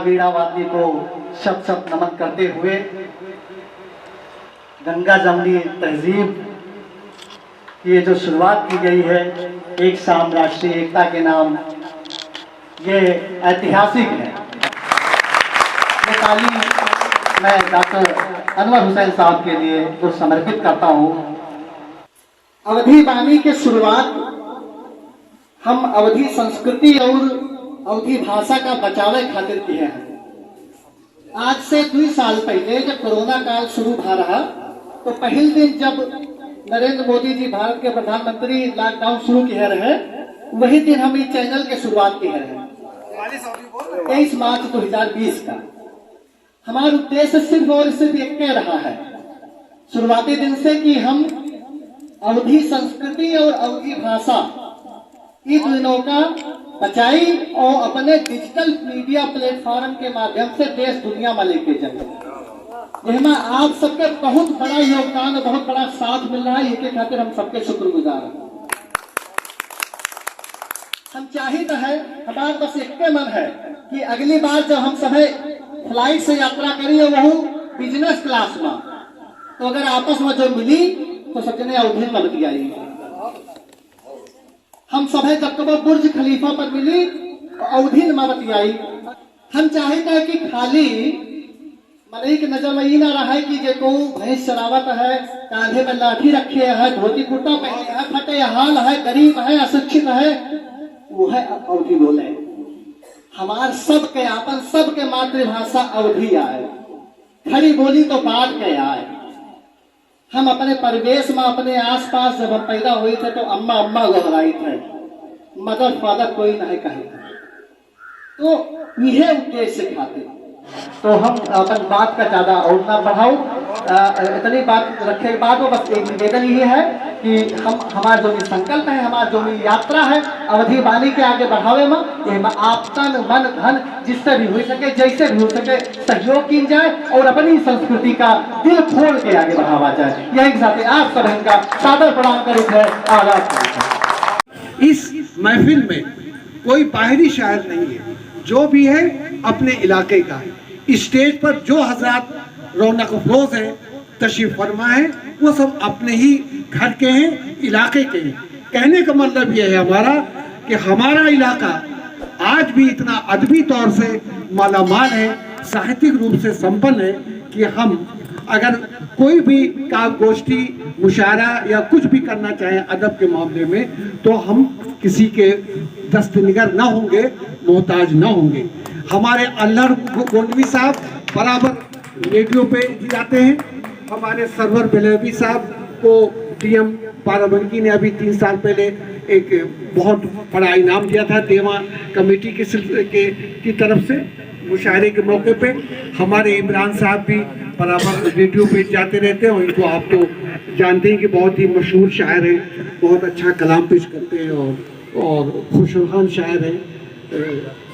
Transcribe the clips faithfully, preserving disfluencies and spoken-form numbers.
वीणा वादनी को शत शत नमन करते हुए गंगा जमुनी तहजीब की ये जो शुरुआत की गई है, एक शाम राष्ट्रीय एकता के नाम, ये ऐतिहासिक है। ये ताली मैं डॉक्टर अनवर हुसैन साहब के लिए जो समर्पित करता हूँ। अवधी बानी के शुरुआत हम अवधी संस्कृति और अवधी भाषा का बचावे खातिर किहे हैं। आज से दुई साल पहिले जब कोरोना काल शुरू भा रहा, तो पहिल दिन जब नरेंद्र मोदी जी भारत के प्रधानमंत्री लॉकडाउन शुरू किहे रहे, वही दिन हम ई चैनल के शुरुआत किहे रहे, तेईस मार्च दो हजार बीस का। हमार उद्देश्य सिर्फ और सिर्फ एक रहा है शुरुआती दिन से कि हम अवधी संस्कृति और अवधी भाषा, ई दोनों का बचाई और अपने डिजिटल मीडिया प्लेटफॉर्म के माध्यम से देश दुनिया में लेके जाए। एहमा आप सबके बहुत बड़ा योगदान, बहुत बड़ा साथ मिल रहा है, एके खातिर हम सबके शुक्रगुजार हैं। हम चाहित है, हमार बस एक मन है कि अगली बार जब हम सभे फ्लाइट से यात्रा करी, वहू बिजनेस क्लास में, तो अगर आपस में जो मिली, तो सब जने अवधी में बतियाई। हम सभे जब कबो बुर्ज खलीफा पर मिली, तो अवधी में बतियाई। हम चाहित है कि खाली मनई के नजर में ई ना रहे कि जे कहूँ भैंस चरावत है, कांधे में लाठी रखे है, धोती कुर्ता पहने है, फटे हाल है, गरीब है, अशिक्षित है, वो है अवधी बोले। हमार सबके, आपन सबके मातृभाषा अवधी आए। खड़ी बोली तो बाद के आए। हम अपने परिवेश में, अपने आसपास जब हम पैदा हुई थे, तो अम्मा, अम्मा गोहराई थे, मदर, फादर कोई नहीं कही थे। तो इहे उद्देश्य खातिर। तो हम अपन बात का ज्यादा और ना बढ़ाओ, अ, इतनी बात रखे के बाद वो बस एक निवेदन ये है कि हम, हमार जो भी संकल्प है, हमार जो भी यात्रा है, अवधी बानी के आगे बढ़ावे में, ये में आप तन, मन, धन, जिससे भी हो सके, जैसे भी हो सके, सहयोग की जाए और अपनी संस्कृति का दिल खोल के आगे बढ़ावा जाए। यही के साथ आप सभी का सादर प्रणाम करित है। आवाज इस महफिल में कोई बाहरी शायर नहीं है, जो भी है अपने इलाके का है। इस स्टेज पर जो हजरात रौनक अफरोज हैं, तशरीफ फरमा हैं, वो सब अपने ही घर के हैं, इलाके के हैं। कहने का मतलब ये है हमारा कि हमारा इलाका आज भी इतना अदबी तौर से मालामाल है, साहित्यिक रूप से संपन्न है कि हम अगर कोई भी काव्य गोष्ठी, मुशायरा या कुछ भी करना चाहें अदब के मामले में, तो हम किसी के दस्तनिगर ना होंगे, मोहताज ना होंगे। हमारे अल्हड़ गो-, गोंडवी साहब बराबर रेडियो पे जाते हैं। हमारे सरवर बलैवी साहब को डीएम बाराबंकी ने अभी तीन साल पहले एक बहुत बड़ा इनाम दिया था देवा कमेटी के सिलसिले के, की तरफ से। मुशायरे के मौके पे हमारे इमरान साहब भी बराबर रेडियो पे जाते रहते हैं, और इनको आप तो जानते हैं कि बहुत ही मशहूर शायर हैं, बहुत अच्छा कलाम पेश करते हैं और, और खुशहाल शायर हैं। अ,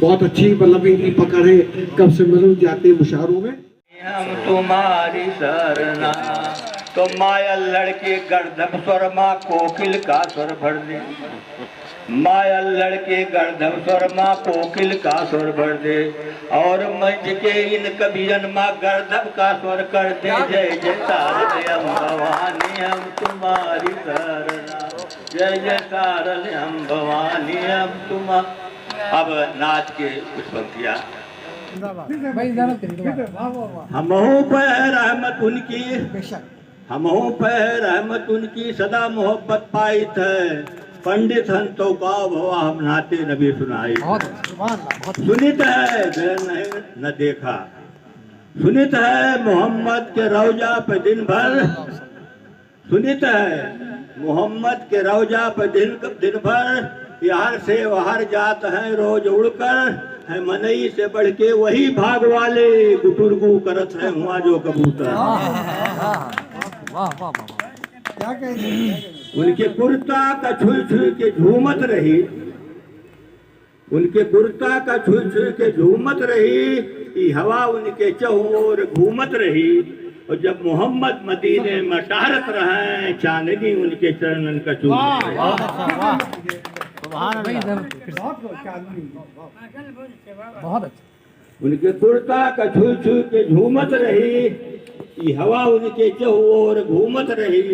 बहुत अच्छी, मतलब, इनकी पकड़ है, कब से, मतलब, जाते हैं मुशायरों में। हम तुम्हारी सरना, तो माया लड़के गर्दभ स्वर माँ कोकिल का स्वर भर दे। माया लड़के गर्दभ स्वर माँ कोकिल का स्वर भर दे, और मंच के इन कवियन माँ गर्दभ का स्वर कर दे। जय जय शारदे अम्ब भवानी हम तुम्हारी सरना, जय जय शारदे अम्ब भवानी हम तुम्हारी। अब नाच के कुछ पंक्तियाँ। भाई, इजाजत करिए, दोबारा। हमहू पे है रहमत उनकी, बेशक। हमहू पे है रहमत उनकी, सदा मोहब्बत पाइत है। पंडित हन तो का भवा, हम नाते नबी सुनाई। बहुत, सुभान अल्लाह, बहुत। सुनित है, गए नहीं न देखा। सुनित है मोहम्मद के रौजा पे दिन भर। सुनित है मोहम्मद के रौजा पे दिन, दिन भर, यार से वहर जात हैं रोज उड़कर, है मनई से बढ़ के वही भाग वाले, गुटुरगु करत हैं हुआ जो कबूतर। वाह, वाह, वाह, वाह। क्या कह दिया? उनके कुर्ता का छुई छुई के झूमत रही, उनके कुर्ता का छुई छुई के झूमत रही, ई हवा उनके चहुओर घूमत रही। और जब मोहम्मद मदीने में टहरत रहे, चांदनी उनके चरणन का चूमत रही। वाह, वाह, वाह। सुभान अल्लाह। बहुत अच्छा। उनके कुर्ता का छुई छुई के झूमत रही, ई हवा उनके चहुओर घूमत रही।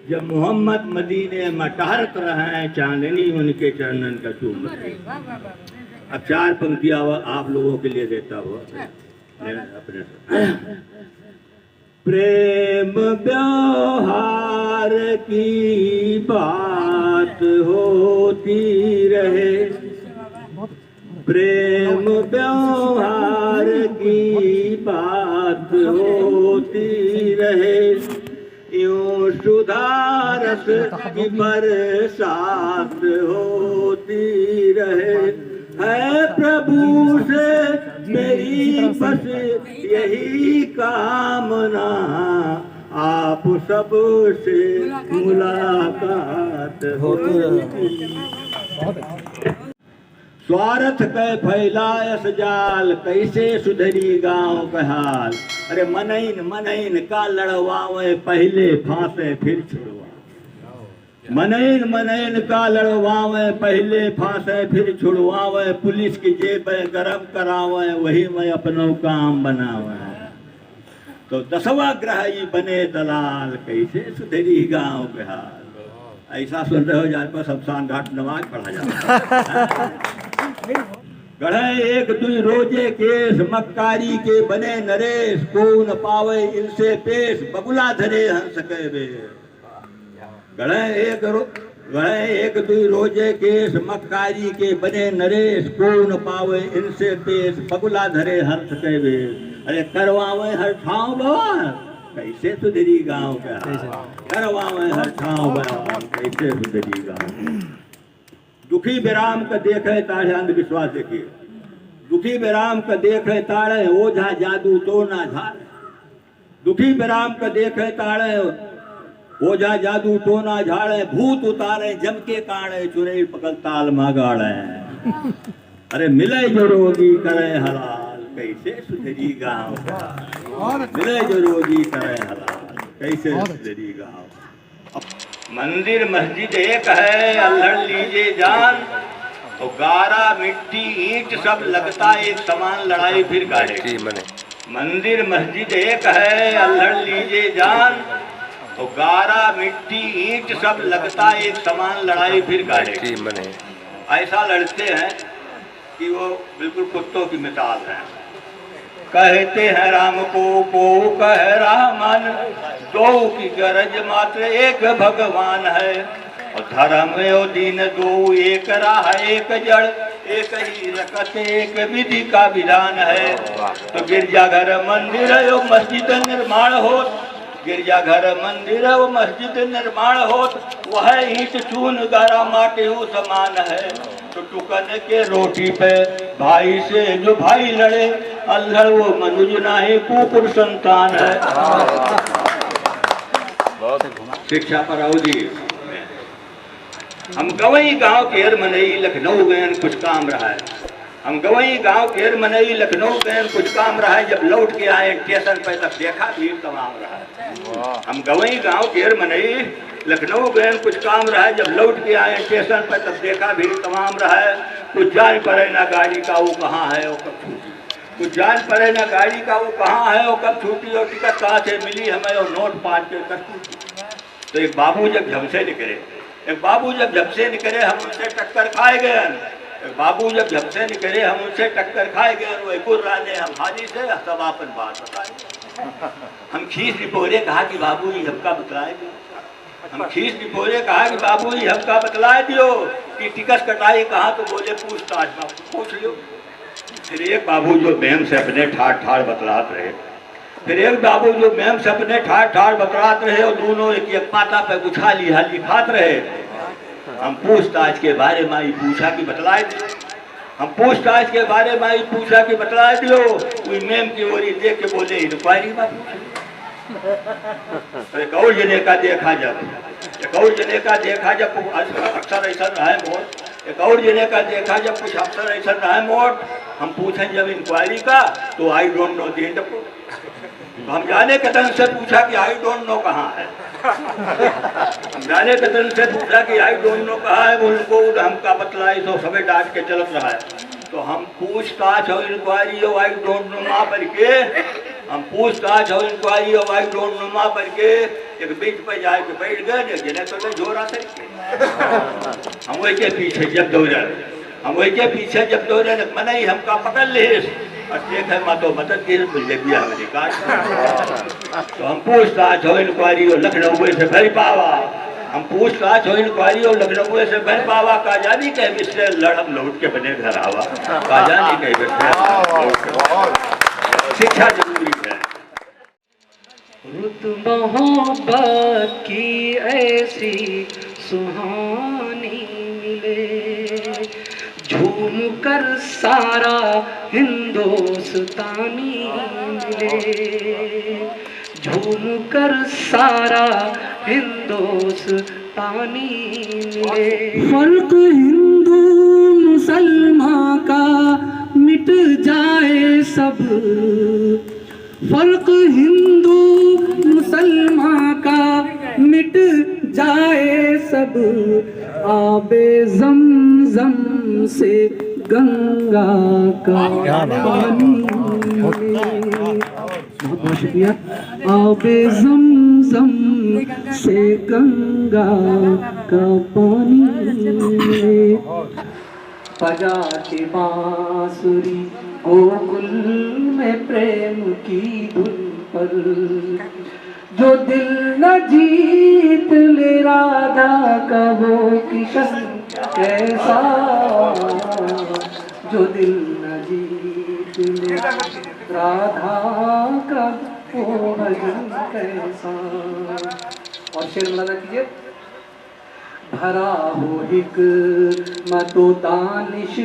जब मोहम्मद मदीने में टहरत रहे, चांदनी उनके चरणन का चूमत रही। अब चार पंक्तियां आप लोगों के लिए देता हूँ अपने, अपने। प्रेम व्यवहार की बात होती रहे, प्रेम व्यवहार की बात होती रहे, यूं सुधारस की बरसात होती रहे। है प्रभु से मेरी बस यही कामना, आप सबसे मुलाकात होती। स्वार्थ कै फैलायस जाल, कैसे सुधरी गांव कै हाल। अरे मनइन मनइन का लड़वावे, पहिले फांसे फिर छुड़वावे। मनइन मनइन का लड़वावे, पहिले फांसे फिर छुड़वावे। पुलिस की जेबें गरम करावे, वही में अपनो काम बनावे। तो दसवाँ ग्रह ई बने दलाल, कैसे सुधरी गांव कै हाल। ऐसा सुन रहे हो, जान पर शमशान घाट नमाज पढ़ा जाता है। गढ़े एक दुई रोजे केस, मक्कारी के बने नरेश, को न पावे इनसे पेश, बगुला धरे हंस कै बेश। गढ़े एक रो-, गढ़े एक दुई रोजे केस, मक्कारी के बने नरेश, को न पावे इनसे पेश, बगुला धरे हंस कै बेश। अरे करवावे हर ठाव बवाल, कैसे सुधरी गांव कै हाल। कैसे? करवावे हर ठाव बवाल, कैसे सुधरी गांव। दुखी बेराम का देखे ताड़े, अंधविश्वास देखिए, दुखी बेराम का देखे ताड़े, ओझा जादू टोना झाड़े। दुखी बेराम का देखे ताड़े, ओझा जादू टोना झाड़े, भूत उतारे जम के काड़े, चुरई पकल ताल मा गाड़े। अरे मिले जो रोगी करे हलाल, कैसे सुधरी गांव कै हाल। मिले जो रोगी करे हलाल, कैसे सुधरी गांव। मंदिर मस्जिद एक है, अल्हड़ लीजे जान। तो गारा, मिट्टी, ईंट सब लगता एक समान, लड़ाई फिर काहे की। मंदिर मस्जिद एक है, अल्हड़ लीजे जान। तो गारा, मिट्टी, ईंट सब लगता एक समान, लड़ाई फिर काहे की। ऐसा लड़ते हैं कि वो बिल्कुल कुत्तों की मिसाल है। कहते हैं राम को, को कह राम अन, दो की गरज मात्र एक भगवान है। और धर्म और दीन दो एक राह एक जड़, एक ही रकत एक विधि का विधान है। तो गिरजाघर मंदिर और मस्जिद निर्माण हो, गिरजाघर मंदिर और मस्जिद निर्माण होत, वह ईंट चून गारा माटी ऊ समान है। तो टुकन के रोटी पे भाई से जो भाई लड़े, अल्हड़ वो मनुज नाहीं कुकुर संतान है। शिक्षा पर आओ जी। हम गवई गांव केर मनई लखनऊ गयन कुछ काम रहा है। हम गवई गांव केर मनई लखनऊ गयन कुछ काम रहा है। जब लौट के आए स्टेशन पे तब देखा भीड़ तमाम रहा है। हम गवई गांव केर मनई लखनऊ गयन कुछ काम रहा है। जब लौट के आए स्टेशन पे तब देखा भीड़ तमाम रहा है। कुछ जान पड़े ना गाड़ी का वो कहाँ है वो कब छूटी। कुछ जान पड़े ना गाड़ी का वो कहाँ है वो कब छूटी। और टिकट कहाँ से मिली हमें और नोट पाँच के कब छूटी। तो एक बाबू जब झपसे निकरे, एक बाबू जब झपसे निकरे, हम उनसे टक्कर खाए गए। एक बाबू जब झपसे निकरे, हम उनसे टक्कर खाए गए। वो गुर्रा ने हम हाजी से सब आपन बात बताए। हम खीस निपोरे कहा कि बाबू जी हमका बतलाए दियो। हम खीस निपोरे कहा कि बाबू जी हमका बतलाए दियो कि टिकस कटाई कहाँ, तो बोले पूछताछ में पूछ लियो। फिर एक बाबू जो मेम से अपने ठाड़ ठाड़ बतलात रहे, फिर एक बाबू जो मेम से अपने ठाड़ ठाड़ बतलात रहे और दोनों एक एक पाता पे गुछा लिहा लिखात रहे। हम पूछताछ के बारे में आई पूछा कि बतलाए दियो। हम पूछताछ के बारे में आई पूछा कि बतलाए दियो। वी मेम की ओरी देख के बोले, "इंक्वायरी में पूछे।" तो एक और जने का देखा जब, एक और जने का देखा जब, अक्सर ऐसा रहा है मोर, एक और जने का देखा जब कुछ अफसर ऐसा रहा है मोर, हम पूछें जब इंक्वायरी का, तो "I don't know" दे दो। तो हम जाने कतन से पूछा कि "I don't know" कहाँ है। हम जाने कतन से पूछा कि "I don't know" कहाँ है, उनको उन हमका बतलाई तो सबे डांट के चलत रहा है। तो हम पूछताछ और इंक्वायरी और आई डोंट नो मा पर के, हम पूछताछ और इंक्वायरी और आई डोंट नो मा पर के एक बेंच पर जाए के बैठ गए, एक जने तो झोरा सर के। हम वही के पीछे जब दौड़ल, हम वही के पीछे जब दौड़ल, मनई हमका पकड़ ले, और देखे मा तो मदद के तो ले दिया हमने काट। तो हम पूछताछ और इंक्वायरी और लखनऊ से भर पावा, हम पूछताछ और इंक्वायरी और लखनऊ से भर पावा, का जानी के मिस्टर लड़म लौट के बने घर आवा, का जानी के मिस्टर लौट के बने। शिक्षा जरूरी है। रुत मोहब्बत की ऐसी सुहानी मिले, झूम कर सारा हिंदुस्तानी मिले, झूम कर सारा हिंदुस्तानी मिले। फर्क हिंदू मुसलमान का मिट जाए सब, फर्क हिंदू मुसलमान का मिट जाए सब, आबे जमजम से गंगा का पानी। बहुत, बहुत शुक्रिया। आबे जमजम से गंगा का पानी। बजा के बांसुरी गोकुल में प्रेम की धुन पर, जो दिल न जीत ले राधा का वो किशन कैसा, जो दिल न जीत ले राधा का वो भजन कैसा। और शेर मुलाजा कीजिए। भरा हो हिकमत व दानिश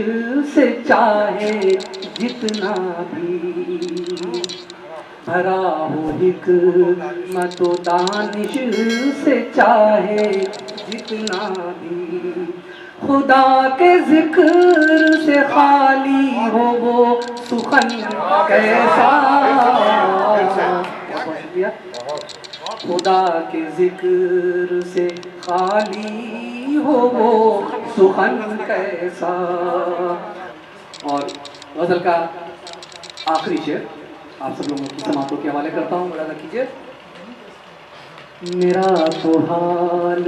से चाहे जितना भी, भरा हो हिकमत व दानिश से चाहे जितना भी, खुदा के जिक्र से खाली हो वो सुखन कैसा। बहुत शुक्रिया। खुदा के जिक्र से खाली हो वो सुखन कैसा। और गजल का आखिरी शेर आप सब लोगों की समातों के हवाले करता हूँ, मुलाजा कीजिए। मेरा तो हाल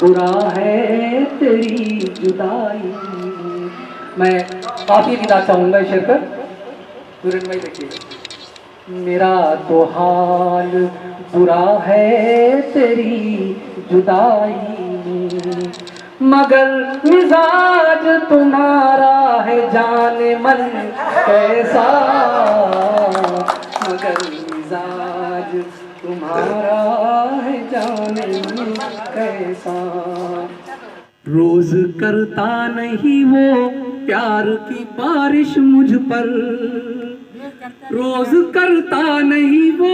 बुरा है तेरी जुदाई। मैं काफिया की दाद चाहूंगा इस शेर पर, गुरु भाई देखिएगा। मेरा तो हाल बुरा है तेरी जुदाई में, मगर मिजाज तुम्हारा है जाने मन कैसा, मगर मिजाज तुम्हारा है जाने मन कैसा। रोज करता नहीं वो प्यार की बारिश मुझ पर, रोज करता नहीं वो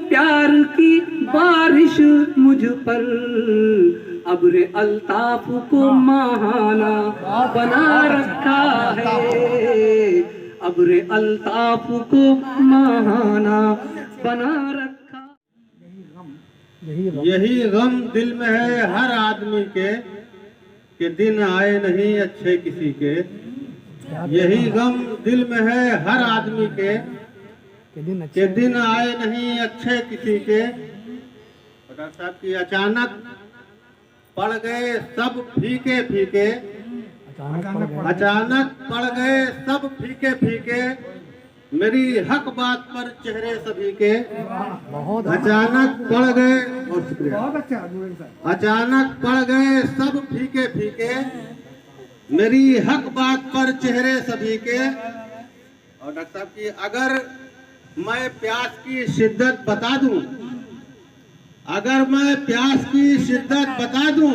प्यार की बारिश मुझ पर, अब्र अल्ताफ को माहाना बना रखा है, अब्र अल्ताफ को माहाना बना रखा। यही गम दिल में है हर आदमी के, कि दिन आए नहीं अच्छे किसी के। यही गम दिल में है हर आदमी के, कि दिन आए नहीं अच्छे किसी के। और डॉक्टर साहब की अचानक पड़ गए सब फीके फीके, अचानक पड़ गए। अचानक पड़ गए सब फीके फीके, मेरी हक बात पर चेहरे सभी के। बहुत अचानक पड़ गए, बहुत शुक्रिया। बहुत अच्छा, नूरन साहब। अचानक पड़ गए सब फीके फीके, मेरी हक बात पर चेहरे सभी के। और डॉक्टर साहब की, अगर मैं प्यास की शिद्दत बता दूं, अगर मैं प्यास की शिद्दत बता दूं,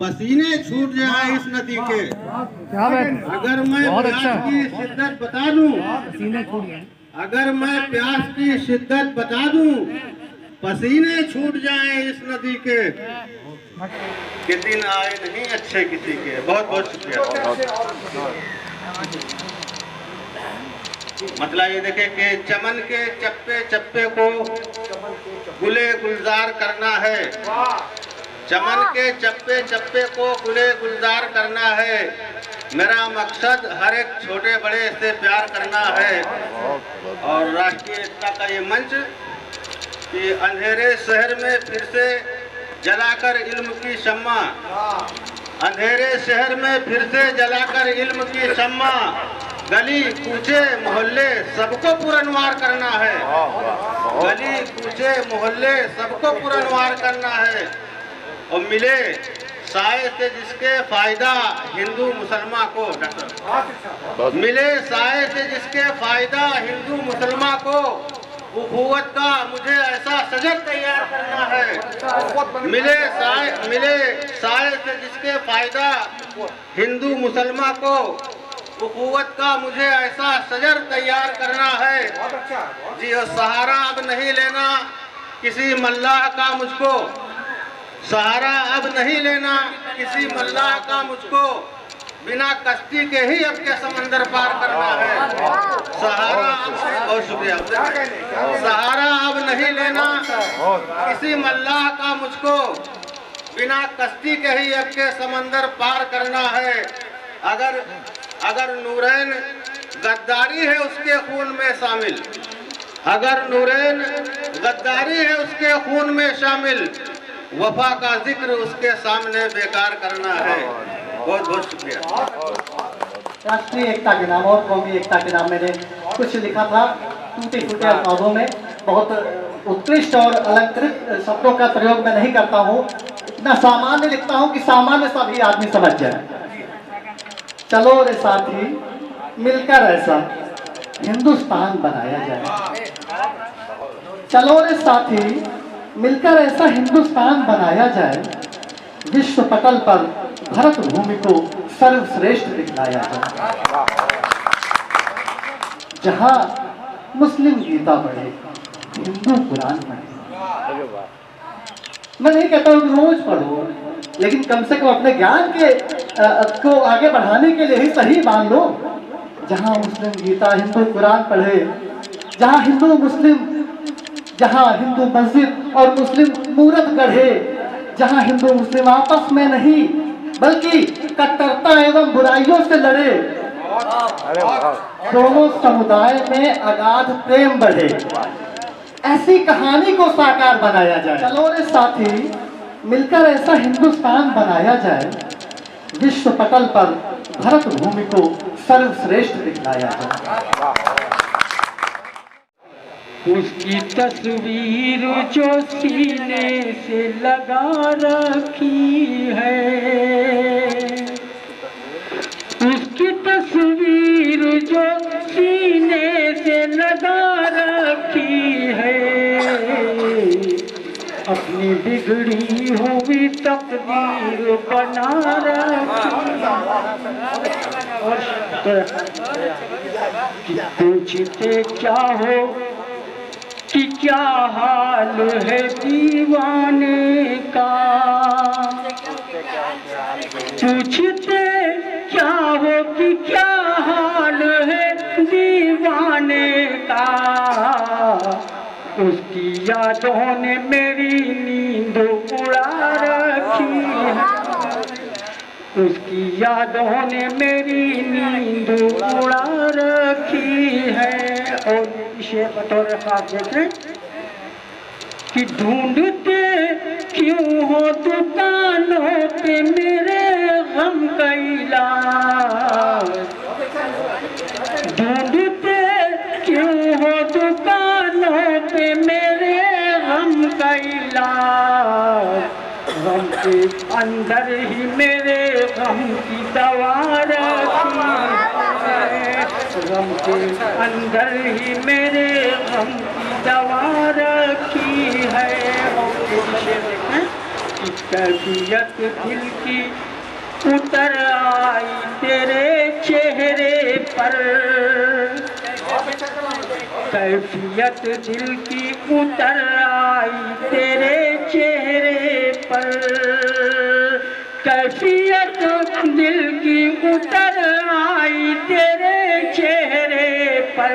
पसीने छूट जाए इस नदी के। क्या बात है। अगर मैं बहुत प्यास अच्छा। की शिद्दत बता दूं, पसीने छूट जाए। अगर मैं प्यास की शिद्दत बता दूं, पसीने छूट जाए इस नदी के। कि दिन आए नहीं अच्छे किसी के। बहुत बहुत शुक्रिया। मतलब ये देखे कि चमन के चप्पे चप्पे को गुले गुलजार करना है, चमन के चप्पे चप्पे को गुले गुलजार करना है। मेरा मकसद हर एक छोटे बड़े से प्यार करना है। और राष्ट्रीय एकता का ये मंच कि अंधेरे शहर में फिर से जलाकर इल्म की शम्मा, अंधेरे शहर में फिर से जलाकर इल्म की शम्मा, गली कूचे मोहल्ले सबको पुरनवार करना है। गली कूचे मोहल्ले सबको पुरनवार करना है। और मिले साए से जिसके फायदा हिंदू मुसलमान को, डॉक्टर, मिले साए से जिसके फायदा हिंदू मुसलमान को, उखुवत का मुझे ऐसा सजर तैयार करना है। मिले साए, मिले साए से जिसके फायदा हिंदू मुसलमान को, उखुवत का मुझे ऐसा सजर तैयार करना है। जी, और सहारा अब नहीं लेना किसी मल्लाह का मुझको, सहारा अब नहीं लेना किसी मल्लाह का मुझको, बिना कश्ती के ही अब के समंदर पार करना है। सहारा अब, बहुत शुक्रिया। सहारा अब नहीं लेना किसी मल्लाह का मुझको, बिना कश्ती के ही अब के समंदर पार करना है। अगर, अगर नूरैन गद्दारी है उसके खून में शामिल, अगर नूरैन गद्दारी है उसके खून में शामिल, वफा का जिक्र उसके सामने बेकार करना है। बहुत बहुत शुक्रिया। राष्ट्रीय एकता के नाम और कौमी एकता के नाम मैंने कुछ लिखा था टूटे फूटे अल्फाजों में, बहुत उत्कृष्ट और अलंकृत शब्दों का प्रयोग मैं नहीं करता हूँ, इतना सामान्य लिखता हूँ कि सामान्य सभी आदमी समझ जाए। चलो रे साथी, मिलकर ऐसा हिंदुस्तान बनाया जाए। चलो रे साथी, मिलकर ऐसा हिंदुस्तान बनाया जाए, विश्व पटल पर भरत भूमि को सर्वश्रेष्ठ दिखलाया जाए, जहां मुस्लिम गीता पढ़े, हिंदू कुरान पढ़े। मैं नहीं कहता हूँ कि रोज पढ़ो, लेकिन कम से कम अपने ज्ञान के, अ, को आगे बढ़ाने के लिए ही सही मान लो। जहाँ मुस्लिम गीता, हिंदू कुरान पढ़े, जहाँ हिंदू मुस्लिम, जहाँ हिंदू मस्जिद और मुस्लिम मूरत गढ़े, जहाँ हिंदू मुस्लिम आपस में नहीं, बल्कि कट्टरता एवं बुराइयों से लड़े, अरे वाह। दोनों समुदाय में अगाध प्रेम बढ़े। ऐसी कहानी को साकार बनाया जाए। चलो रे साथी, मिलकर ऐसा हिंदुस्तान बनाया जाए, विश्व पटल पर भरत भूमि को सर्वश्रेष्ठ दिखलाया जाए। उसकी तस्वीर जो सीने से लगा रखी है, उसकी तस्वीर जो सीने से लगा रखी है, अपनी बिगड़ी हुई तकदीर बना रखी है। और तो कि पूछते क्या हो कि क्या हाल है दीवाने का, पूछते क्या हो कि क्या हाल है दीवाने का। उसकी यादों ने मेरी नींद उड़ा रखी है, उसकी यादों ने मेरी नींद उड़ा रखी है। और इसे बतौर खास देखें कि ढूंढते क्यों हो दुकानों पे मेरे गम का इलाज, ढूंढते क्यों हो दुकानों पे मेरे गम का इलाज। गम के अंदर ही मेरे गम की दवा रखी है, गम के अंदर ही मेरे गम की दवा रखी है। और पीछे देखें कि कैफियत दिल की उतर आई तेरे चेहरे पर, कैफियत दिल की उतर आई तेरे चेहरे पर, कैफियत दिल की उतर आई तेरे चेहरे पर।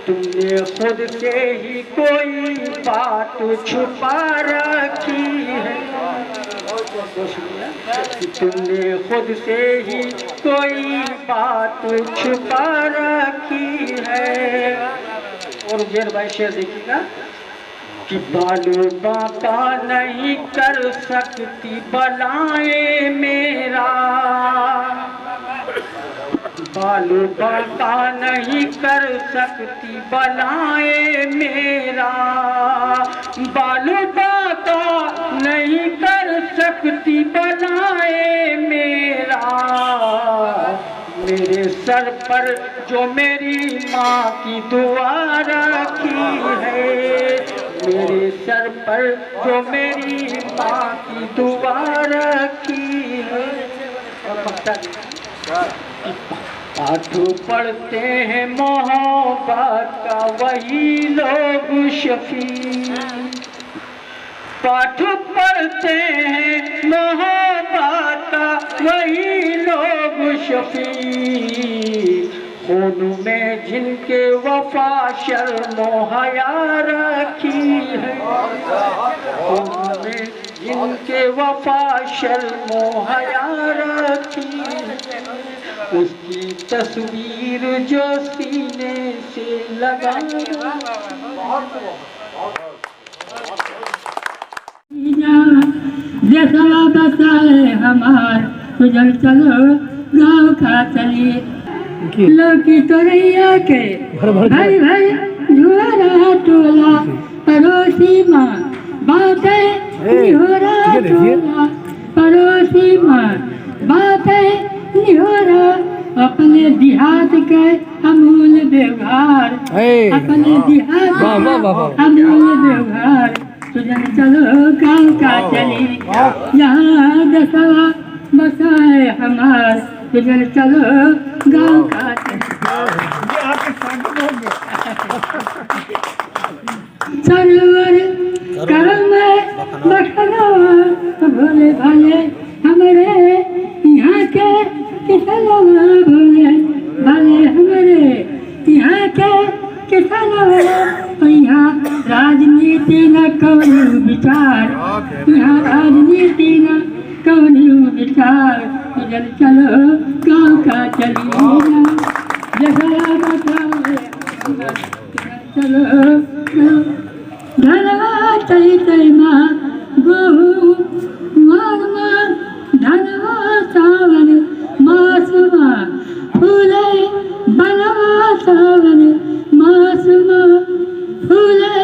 तुमने खुद से ही कोई बात छुपा रखी है। तुमने खुद से ही कोई बात छुपा रखी है। और जेर भाई शेर देखिएगा कि बालू बांका नहीं कर सकती बलाए मेरा, बालू बांका नहीं कर सकती बलाए मेरा, बालू बांका नहीं कर सकती बलाए मेरा। मेरे सर पर जो मेरी माँ की दुआ रखी है, मेरे सर पर जो मेरी माँ की दुआ रखी है। और पक्का पाठ पढ़ते हैं मोहब्बत का वही लोग शफी, पाठ पढ़ते हैं मोहब्बत का वही लोग शफी, खून में जिनके वफा शर्म हया रखी है, खून में जिनके वफा शर्म हया रखी है, उसकी तस्वीर जो सीने से लगा। देशवा बसाए हमार, तुझन चलो गाँव का चली। लौकी तोरैया के भर भर के। भर भर झुआरा टोला, पड़ोसी माँ बाटे ए, निहोरा ये देखिए। टोला, पड़ोसी माँ बाटे निहोरा, अपने देहात के अमूल व्यवहार, ए, अपने देहात वाह, वाह, वाह, वाह। के अमूल व्यवहार। तुझन चलो गाँव का चली, यहाँ देशवा बसाए हमार। तुझन चलो गाँव का चली। सरवर करम बखनवा भोले भाले हमरे यहाँ के किसनवा भोले भाले हमरे यहाँ के किसनवा। यहाँ राजनीति न कौनो विचार, यहाँ राजनीति न कौनो विचार। तुझन चलो गाँव का चली ना, जगह बताए चलो गाँव। धनवा चैत मा गोहूँ मार मा, धनवा सावन मास मा फूले बनवा, सावन मास मा फूले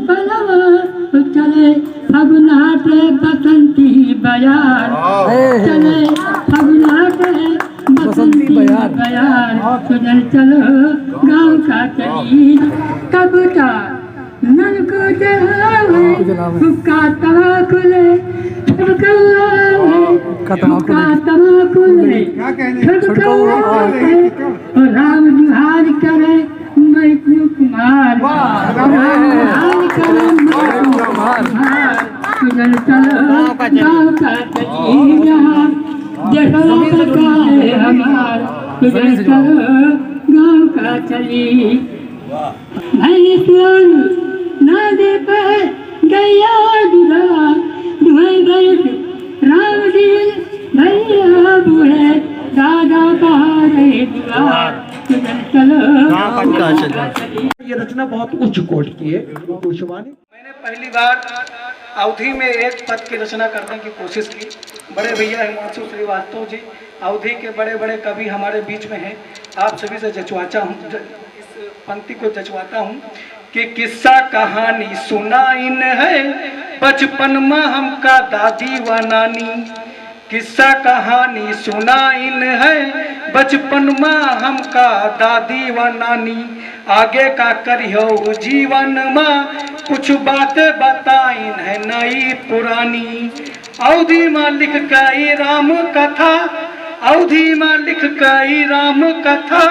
बनवा। चले फगुनाटे बसंती बयार, हे, हे। चले फगुनाटे बसंती बसंती बयार। बयार। तुझन चलो गाँव का चली, कबूतर नलको जलावे, नलको जलावे। हुक्का तमाकू ले, छुड़कौआ आवे। हुक्का तमाकू ले। हुक्का तमाकू ले, छुड़कौआ आवे। ओ राम जुहार करे, मैथिली कुमार। वाह। ओ राम जुहार करे, मैथिली कुमार। तुझन चलो गाँव का चली जहाँ, देखो बताए हमार। तुझन चलो गाँव का चली। भैंस नादे पे गैया दुधार, दुहै भैंस राम दीन भैया बुढ़े, दादा बहारे दुआर। तुझन चलो गाँव का चली। ये रचना बहुत उच्च कोटि की है, उच्च वाणी। मैंने पहली बार अवधी में एक पद की रचना करने की कोशिश की। बड़े भैया हिमांशु श्रीवास्तव जी, अवधी के बड़े बड़े कवि हमारे बीच में हैं। आप सभी से जचवाचा हूँ, ज-, इस पंक्ति को जचवाता हूँ कि किस्सा कहानी सुनाइन है बचपन मा हमका दादी व नानी। किस्सा कहानी सुनाइन है बचपन मा हमका दादी व नानी। आगे का करिहो जीवन मा कुछ बात बताइन है नई पुरानी। अवधी मा लिख कई राम कथा, अवधी मा लिख कई राम कथा,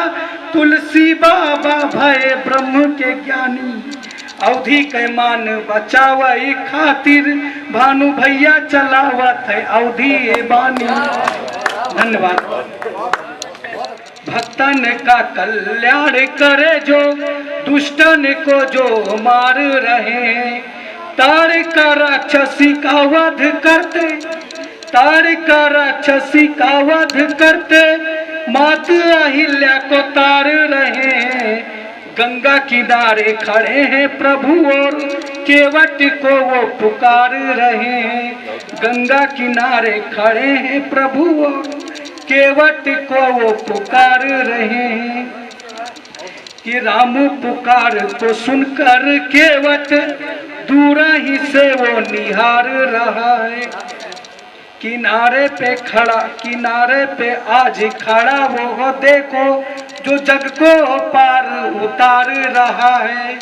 तुलसी बाबा भये ब्रह्म के ज्ञानी। अवधी के मान बचावै खातिर भानु भैया चलावत है अवधी ए बानी। धन्यवाद। भक्तन का कल्याण करे जो, दुष्टन को जो मार रहे हैं। ताड़का राक्षसी का वध करते, ताड़का राक्षसी का वध करते मात अहिल्या को तार रहे हैं। गंगा किनारे खड़े हैं प्रभु और केवट को वो पुकार रहे हैं। गंगा किनारे खड़े हैं प्रभु और केवट को वो पुकार रहे हैं। कि राम पुकार को सुनकर केवट दूरा ही से वो निहार रहा है। किनारे पे खड़ा, किनारे पे आज खड़ा वो हो, देखो जो जग को पार उतार रहा है।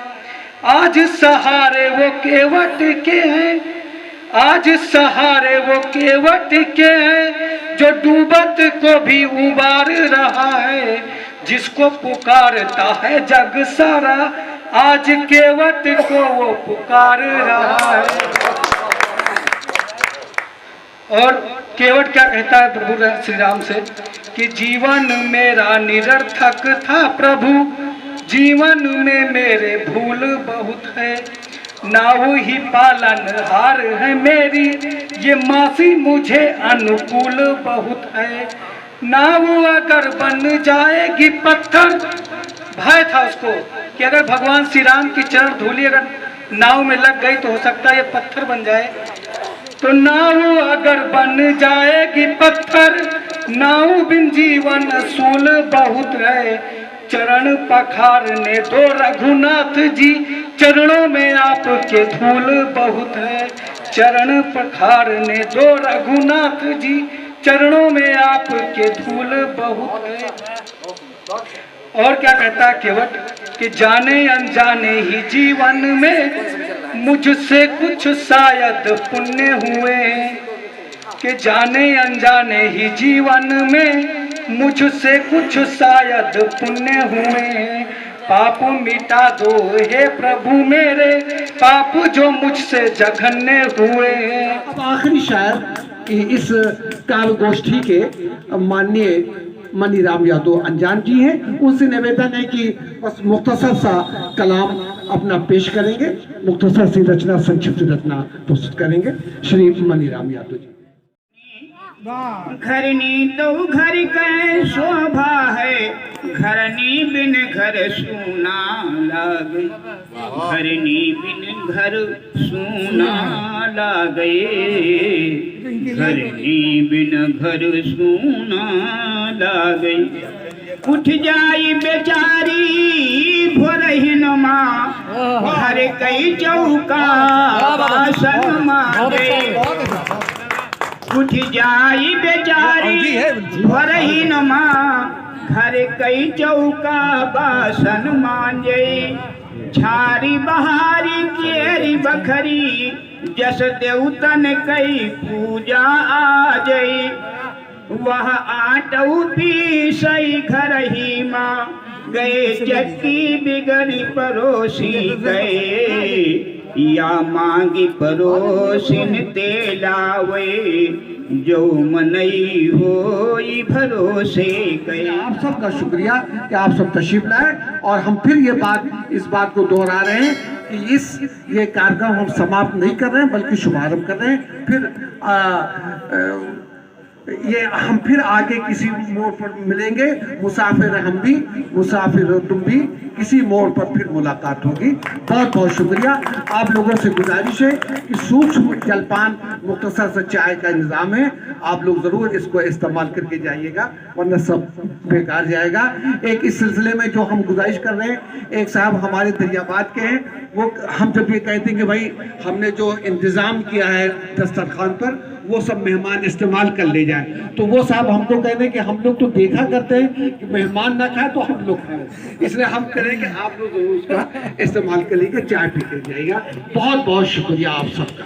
आज सहारे वो केवट के हैं, आज सहारे वो केवट के हैं, जो डूबत को भी उबार रहा है। जिसको पुकारता है जग सारा, आज केवट को वो पुकार रहा है। और केवट क्या कहता है प्रभु र-, श्री राम से कि जीवन मेरा निरर्थक था प्रभु, जीवन में मेरे भूल बहुत है, नाव ही पालनहार है मेरी, ये मासी मुझे अनुकूल बहुत है। नाव अगर बन जाएगी पत्थर, भय था उसको कि अगर भगवान श्री राम की चरण धूलि अगर नाव में लग गई तो हो सकता है ये पत्थर बन जाए। तो नाव अगर बन जाएगी पत्थर, नाव बिन जीवन सूल बहुत है। चरण पखारने दो रघुनाथ जी, चरणों में आपके धूल बहुत है। चरण पखारने दो रघुनाथ जी, चरणों में आपके धूल बहुत है। और क्या कहता है केवट कि जाने अनजाने ही जीवन में मुझसे कुछ शायद पुण्य हुए हैं, कि जाने अनजाने ही जीवन में मुझसे कुछ शायद पुण्य हुए हैं। पाप मिटा दो हे प्रभु मेरे, पाप जो मुझसे जघन्य हुए हैं। अब आखिरी शायर इ-, इस काव्य गोष्ठी के माननीय मनीराम यादव अंजान जी हैं, उनसे निवेदन है कि बस मुख्तसर सा कलाम अपना पेश करेंगे, मुख्तसर सी रचना, संक्षिप्त रचना प्रस्तुत करेंगे श्री मनीराम यादव जी। घरनी तो घर के शोभा है, घरनी बिन घर सूना लागे। घरनी बिन घर सूना लागे, घरनी बिन घर सूना लागे। उठ जाई बेचारी भोरहिन माँ, घर कई चौका बासन माँगे। उठ जाई बेचारी भोरहिन माँ, घर कई चौका बासन माँजे। झारी बहारी केरी बखरी, जस देवतन कई पूजा आ जई। वह आटऊ पीसई घरही माँ, गए चक्की बिगड़ी परोसी गए। या माँगी परोसिन ते लावे, जो मनई होई भरोसे गए। आप सबका शुक्रिया कि आप सब तशरीफ लाए और हम फिर ये बात, इस बात को दोहरा रहे हैं कि इस, ये कार्यक्रम हम समाप्त नहीं कर रहे हैं बल्कि शुभारंभ कर रहे हैं। फिर, आ, आ, ये हम फिर आगे किसी मोड़ पर मिलेंगे। मुसाफिर हम भी, मुसाफिर हो तुम भी, किसी मोड़ पर फिर मुलाकात होगी। बहुत बहुत शुक्रिया। आप लोगों से गुजारिश है कि सूक्ष्म जलपान, मुख्तसर सा चाय का इंतजाम है, आप लोग ज़रूर इसको इस्तेमाल करके जाइएगा, वरना सब बेकार जाएगा। एक इस सिलसिले में जो हम गुजारिश कर रहे हैं, एक साहब हमारे दरियाबाद के हैं, वो, हम जब ये कहते हैं कि भाई हमने जो इंतज़ाम किया है दस्तरखान पर, वो सब मेहमान इस्तेमाल कर ले जाएँ, तो वो साहब हमको कह रहे हैं कि हम लोग तो देखा करते हैं कि मेहमान ना खाए तो हम लोग खाएँ, इसलिए हम कह रहे हैं कि आप लोग ज़रूर उसका इस्तेमाल कर लीजिए, चाय पी के जाइएगा। बहुत बहुत शुक्रिया आप सबका।